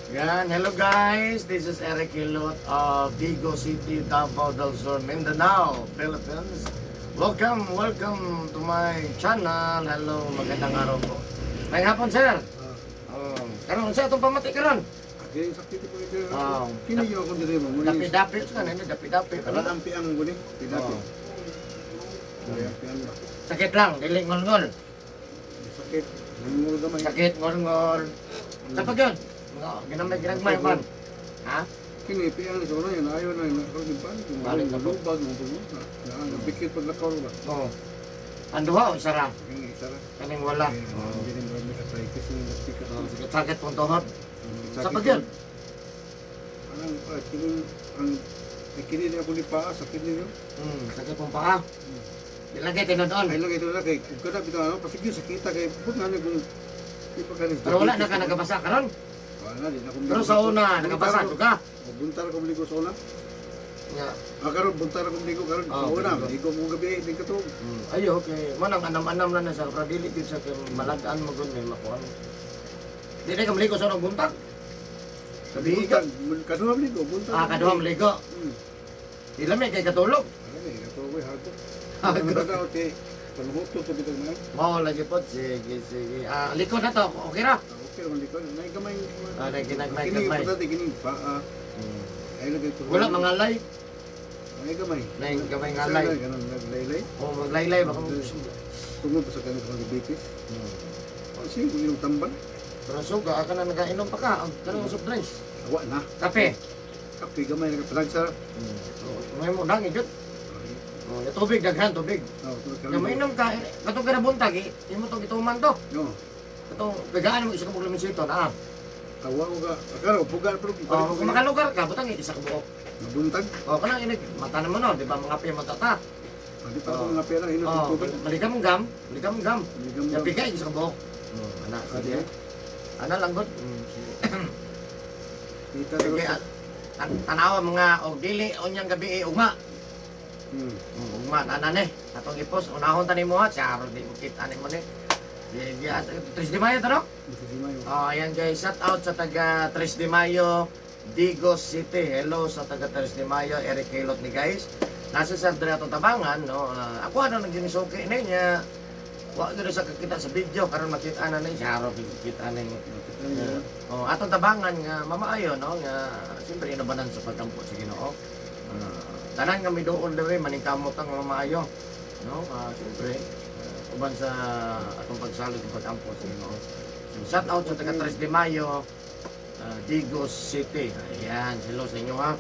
Yan, hello guys. This is Eric Hilot of Digos City, Davao del Sur, Mindanao, Philippines. Welcome, welcome to my channel. Hello, magandang araw po. May hapon, sir. Oh, karon sa atong pamati karon. Okay, sakit ko ito. Ah. Kini yo ako diri mo. Muni. Dapi-dapi sa kanin, dapi-dapi. Karan ang piang guni, pidapi. Oh. Ay, ang piang ba? Sakit lang, dili ngol-ngol. Sakit. Ngol gamay. Sakit ngol-ngol. Sa pag yun, mga ginamay ginagmay man. Ha? Kini piang sa una yan ayo na na karon din pa. Balik na po. Lubag mo po. Na nabikit pag lakaw ba. Oo. Ang duha o isa ra? Kini isa ra. Kaning wala. Oh. Hindi rin marami ka arthritis ni speaker. Oh, sakit sakit pong tuhod. Sa pag yun, Ang kini ang ay, kini na ako ni paa sakit niyo. Sakit pong paa. Ilagay tinodon. Ay lang ito na kay kung kada bitaw ano pasigyo sakita kay pud nga ni kung di pa kanis. Pero wala na ka nagabasa karon. Wala di na ko. Pero sa una nagabasa jud ka. Buntar ko ligo sa una. Nga. Ah, karon buntar ko ligo karon sa Ah, una. ligo. Ligo mo gabi di ka to. Ayo okay. Manang anam-anam na na sa pero dili gyud sa kay malagaan mo gud may makuan. Dili ka maligo sa unang buntag. Sabi ka. Buntag, kaduha ligo, buntag. Ah, kaduha maligo. Di lamig kay katulog. Ano eh, kato ko hago. Ano ba daw kay panuhuto to bitag man. Mao lagi po. Sige, sige. Ah, likod na to. Okay ra. Ah, okay man liko. Nay gamay. Ah, nay ginagmay Kini gamay. importante kini paa. Ay lagi ko. Wala mga lay. Ay gamay. Nay gamay nga lay. Ganun naglaylay. O maglaylay baka mo. Tungod pa sa kanil sa diabetes. Oh, sige, kung inom tambal. Pero suga ka na nagainom pa ka. Ang kanang soft drinks. Awa na. Kape. Kape gamay na kapalag sa. May mo dang jud. Oh, yung tubig daghan tubig. Oh, tulad Nga mainom ka, eh, katong ka na buntag, eh, imo tong gituman to. No. Katong bigaan mo isa ka buok liminsito na. Awa ko ka. Akaro, pugar pero Oh, kung makalugar ka, butang eh, isa ka buok. Nabuntag. Oh, kanang inig mata naman no, di ba mga pe mata ta. Ah, di pa ako nga pera hinos Oh, tubig. maligam gam, maligam gam. Maligam Ya bigay isa ka buok. Oh, ana sige. Ana lang gud. Sige. Kita Sige, tanawa mga og dili unyang gabi eh, ugma. Ugma na na ni. Atong ipos unahon ta nimo ha, charo di mo kita nimo ni. Sige, 3 de Mayo to no? Mayo. Oh, ayan guys, shout out sa taga 3 de Mayo, Digos City. Hello sa taga 3 de Mayo, Eric Hilot ni guys. Nasa sa dre atong tabangan, no. Ah, ako ano nang ginisuki niya. Wa gyud sa kakita sa video karon makita na ni Charo kita na ni. Oh, atong tabangan nga mamaayo no nga siyempre inubanan sa pagkampo sa Ginoo. Ah, tanan nga miduol diri maningkamot ang mamaayo no. Ah, siyempre uban sa atong pagsalig ng pagkampo sa Ginoo. So, shout out sa taga 3 de Mayo, Digos City. Ayan, hello sa inyo ha.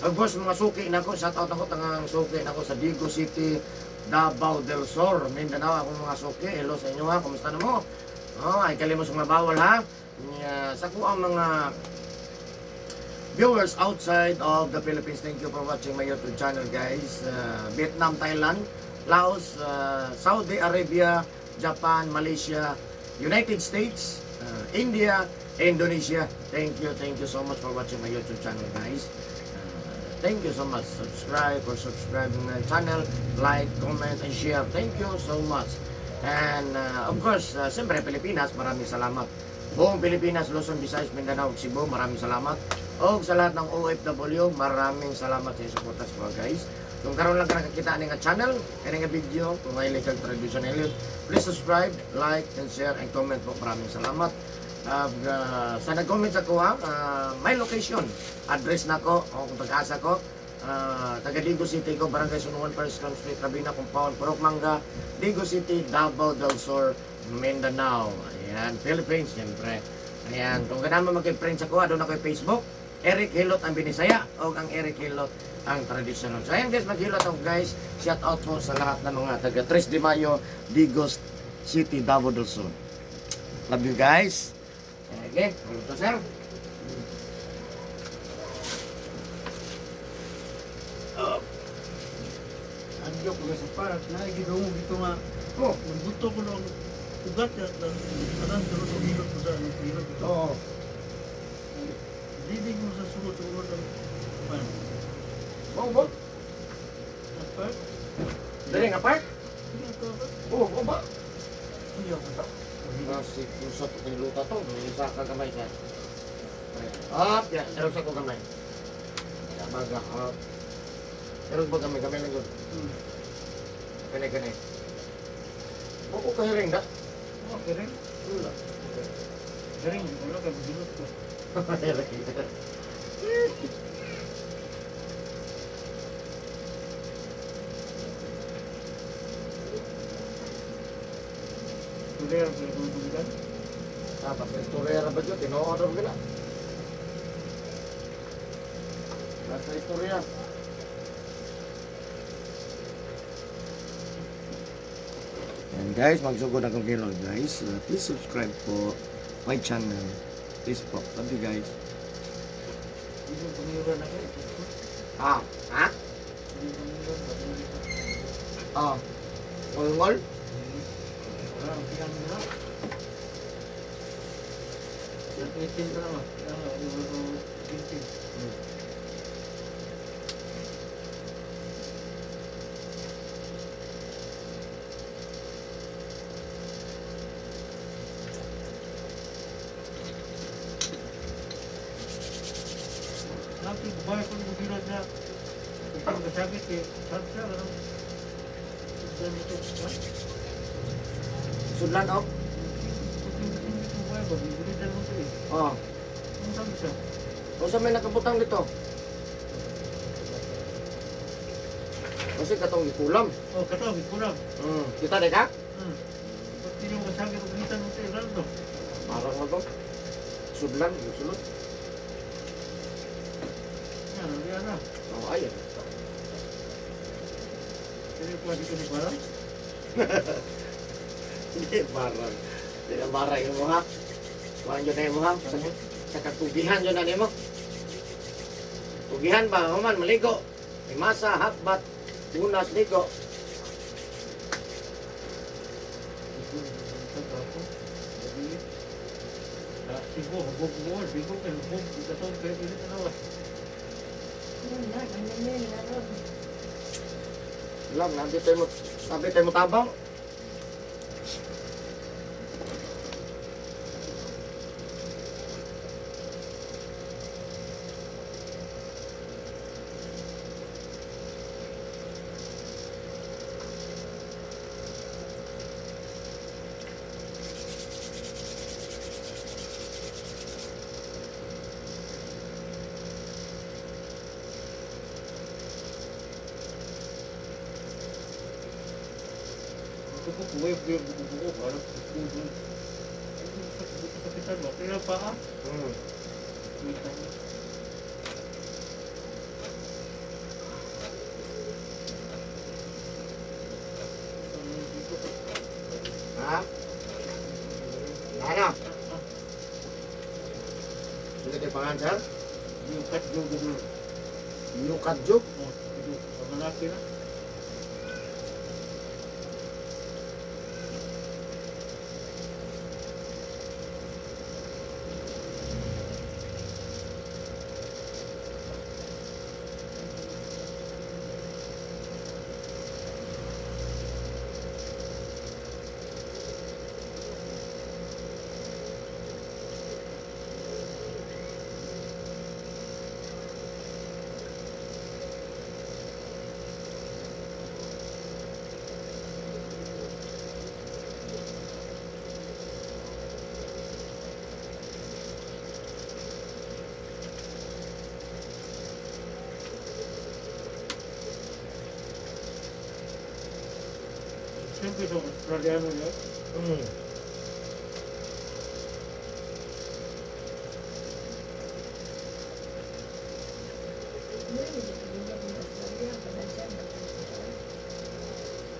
Of course, mga suki nako, shout out ako tangang suki nako sa Digos City, Davao del Sur, Mindanao akong mga suki. Hello sa inyo ha. Kumusta na mo? Oh, ay kalimos mga bawal ha. Nya, sa ko ang mga viewers outside of the Philippines, thank you for watching my YouTube channel, guys. Vietnam, Thailand, Laos, Saudi Arabia, Japan, Malaysia, United States, India, Indonesia. Thank you so much for watching my YouTube channel, guys. Thank you so much. Subscribe for subscribing my channel, like, comment, and share. Thank you so much. And of course, siyempre Pilipinas, maraming salamat. Buong Pilipinas, Luzon, Visayas, Mindanao, ug Cebu, maraming salamat. O sa lahat ng OFW, maraming salamat sa inyong suporta sa mga guys. Kung karon lang ka nakakita ani nga channel, ani nga video, kung may like traditional elite, please subscribe, like, and share, and comment po. Maraming salamat. Sa nag-comment sa kuha, my location, address na ko, o kung taga-asa ko, taga Digos City ko, Barangay Sunuan, First Clam Street, Rabina Compound, Purok Mangga, Digos City, Davao del Sur, Mindanao. Ayan, Philippines, siyempre. Ayan, kung ganahan mo mag-friend sa kuha, doon ako yung Facebook, Eric Hilot ang Binisaya o ang Eric Hilot ang traditional. So ayan guys, maghilot ako guys. Shout out po sa lahat ng mga taga 3 de Mayo, Digos City, Davao del Sur. Love you guys. Okay, ito sir. Adyo ko sa parat na gidungog dito nga. Oh. Magbuto ko lang ugat ya tanan duro sa hilot ko sa anong hilot ito. Oo. Didig mo sa sulod sa ulod ang pan. Bo, bo. Ang part. Dali nga part. Hindi ito ba? Oo, oh, ba? Hindi ako ta. Nasi kusa to kay luta to. May isa ka gamay sir. Up, ya, pero sa ko gamay. Ya, baga, up. Pero ba gamay, gamay lang yun. Kani, kani. Buko ka hiring da? Okay rin. Wala. Hiring, wala ka gilot ko. Hiring. Kulir, kulir. Ah, basta istorya ra ba dyan? Tinuod ra ba gila? Basta istorya. And guys, magsugod akong kilo guys. Please subscribe po my channel. Please po. Love you guys. Hindi pangiran na kayo. Ah, ha? Hindi pangiran ba? Oh. Ngol-ngol? Wala, ang piyang nila. Sa 18 ka naman. Yung 18. Napi, babae ko nung gilod na kung kasakit eh, sabi siya, ano? Sudlan mo to, ha? Sudlan oh. Kung kasakit mo ba, babibilitan mo to eh. Oh. Ang sabi siya? Unsa may nakabutang dito? Kasi katong ikulam. Oh, katawag, kurang. Kita de ka? Ba't di yung kasakit, babibilitan mo to eh, lalo to. Parang mo to. Sudlan, sulod. Yan, yan na. Oh, ayun. Kaya pwede ko ni parang? Hindi, barang. Hindi na barang yung mga. Kuhaan yun na yung mga. Sa katugihan yun na nimo. Tugihan ba? Human, maligo. May masa, hakbat, bunas, ligo. Sigo, hubog mo, sigo, kay hubog, katong kayo ulit na nawas. Lang, nandito tayo mo, sabi tayo mo tabang. Ito ko, kuweb, kuweb, buko, parang kuko. Sakitan ba? Kaya pa ah. Wait lang. Ha? Ano? Sige tayo pangalan, sir? Yung katjo gado. Yukadjuk. Oh, ito, ang malaki na. Siyempre sa Australiano niya.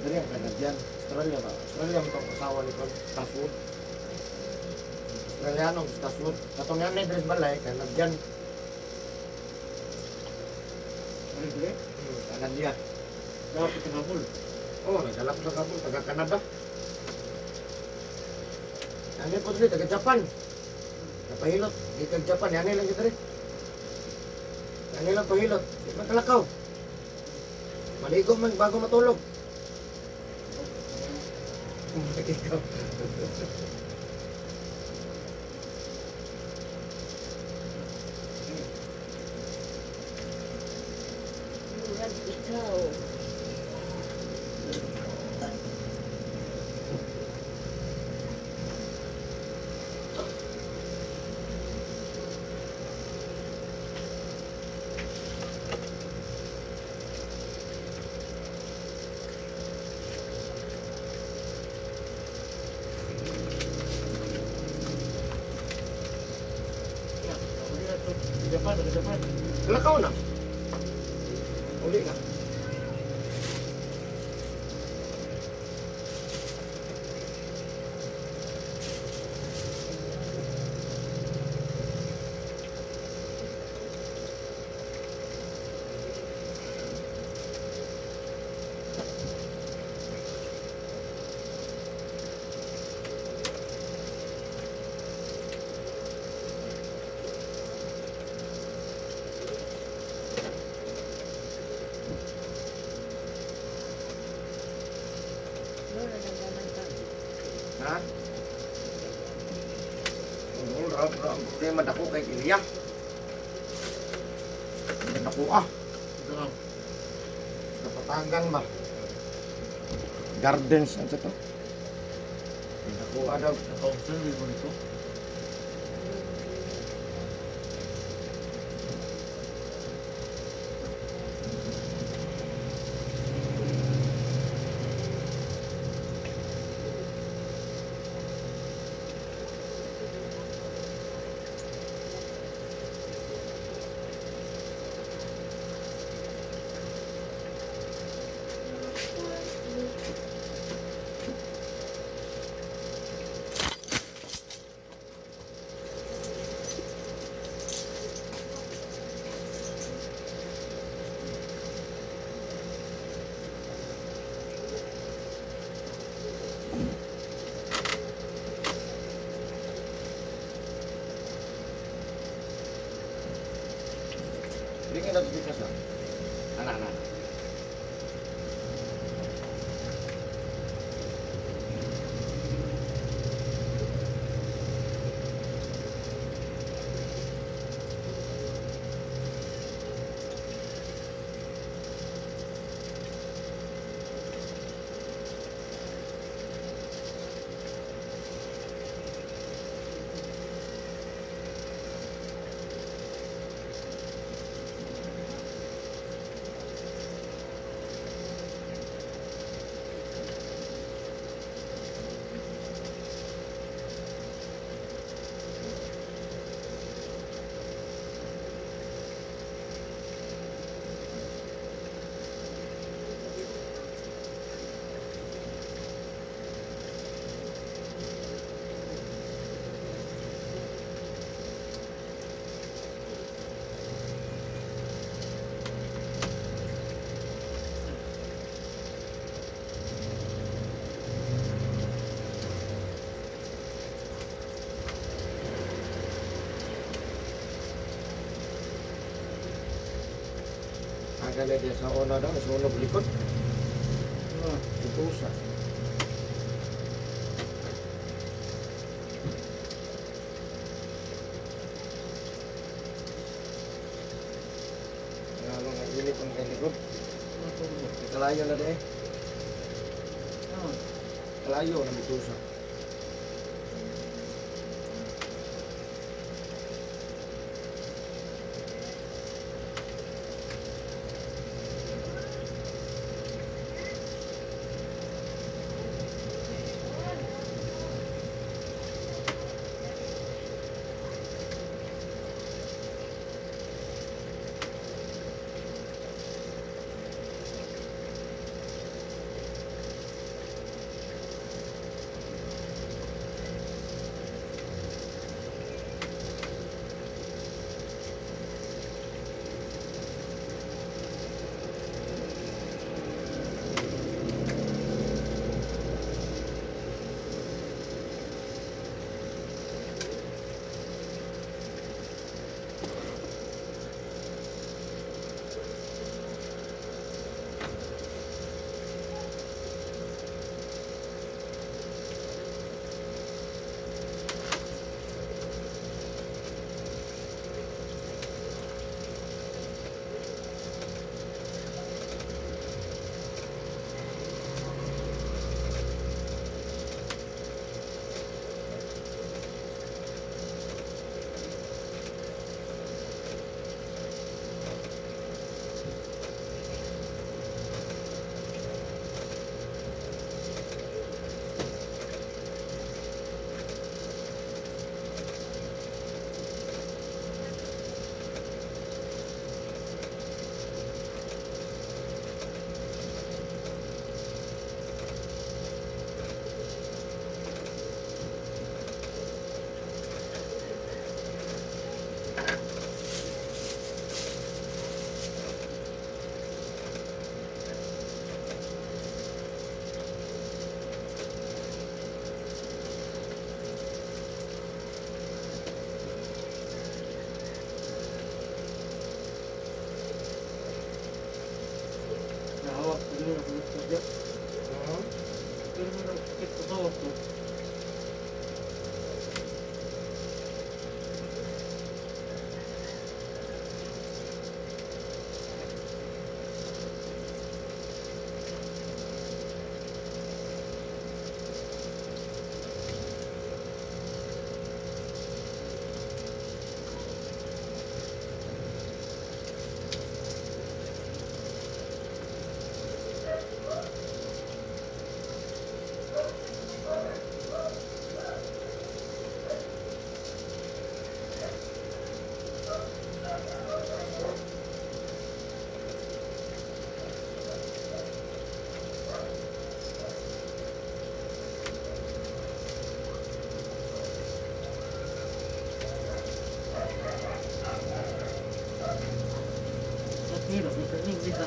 Dari ang Canadian. Australia ba? Australia mo itong asawa ni Taswood. Australiano, Taswood. Katong yan ni Dres Balay, Canadian. Ano dire? Canadian. Dapat sa Kabul. Oh, nagdala ko sa Kabul, taga Canada. Ano po dito, taga Japan. Napahilot, di taga Japan, yan lang dito rin. Yan lang pahilot, di man talakaw. Maligo man bago matulog. Ikaw. Go. Ya, uli na to. Japan, taga Japan. Lakaw na. Uli na. Lord, nagdaman ka. Ha? All ra ra ang problema dako kay Ilya. Dako ah. Ito lang. Kapatagan ba? Gardens ano to? Dako ah daw. Naka-observe mo nito. Hindi ka na sa. Ana ana. Ang galing sa una daw, sunog likod. Ah, Itusa. Ano nga init ang kay likod. ano to? Kalayo na di eh. Ah, Kalayo na mitusa.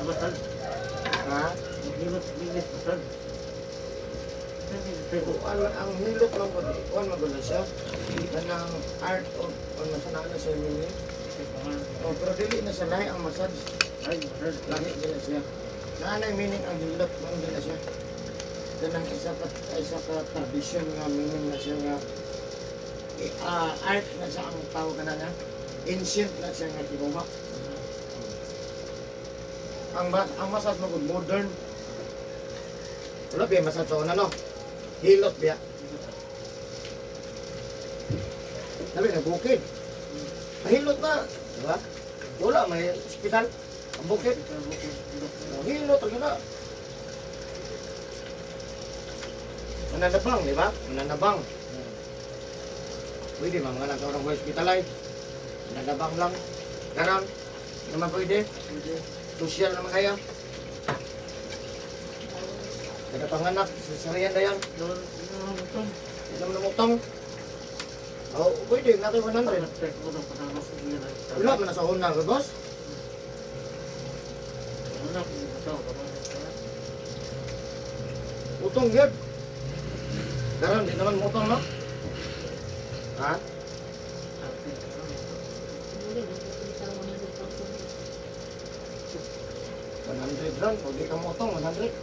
Massage. Ha? Maghilot, English massage. Kuan ang hilot lang ko, kuan magula siya. Kanang art of ano sa na siya meaning. Oh, pero dili na siya lahi ang massage. Ay, massage. Lahi dili siya. Naanay meaning ang hilot man dili siya. Kanang isa ka tradition nga meaning na siya nga eh, art na siya ang tawag na na. Ancient na siya nga tibuha. Ang massage mo gud modern. Wala biya massage sa una no. Hilot biya. Sabi na bukid. Mahilot na, di ba? Wala may ospital. Ang bukid. Hilot ang na. Mananabang, di ba? Mananabang. Pwede man nga lang sa orang hospital ay. Mananabang lang. Ganon. Hindi naman pwede. Pwede. Social naman kaya. Kada panganak, sasarian na yan. Doon, ano, utong. Hindi naman namutong. Oh, pwede, natin 100. Nag-check ko ng kasama ko yun. Wala man na sa una, boss. Wala ko yung asawa, kamay ka. Utong yun. Karon, di naman mutong, no? Ha? Muli, nagpupunta 100,000. 100 ron. Kung di ka mutong, 100.